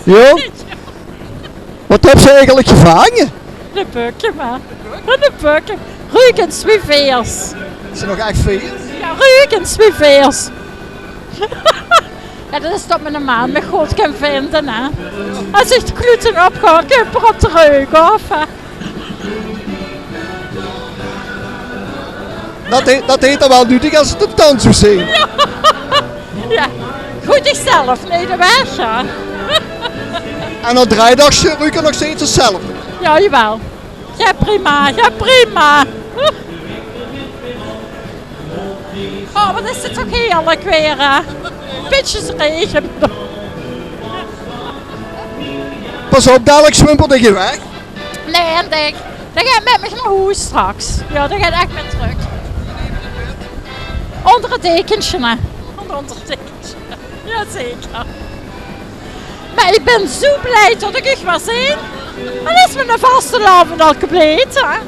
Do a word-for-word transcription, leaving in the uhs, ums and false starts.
Jao? Wat höbs se eigelik gevange? De bökke, mer. De bökke. Ruuk ins wie veers. Is 't nog ech veers? Jao, ruuk ins wie veers. Jao, dat is dat me normaal mich good kan vinde, hè. Es ich de klute opgaon, kump 'r op de reuk aaf, hè. Dat he-, dat heet dan waal nudig es 't 'n tand zów zeen. Jao. Jao. Good, ich zelf, nae, de weg, jao. En nao drie daag ruuk 'r nog steeds 'tzelfde. Jao, jawaal. Jao, prima, jao, prima. Oh, wat is 't toch heerlik weer, hè? Bietje rege. Pas op, dalik zwumpelt 'r hie weg. Nae, en ich, dae geit mit mich nao hoes straks. Jao, dae geit ech mit trök. Ónger 't dekentje, hè. Ónger, ónger 't dekentje. Jao, zeker. Mer ich bön zoe blij tot ich uch weer zeen. Dan is miene vastelaovend al compleet, hè.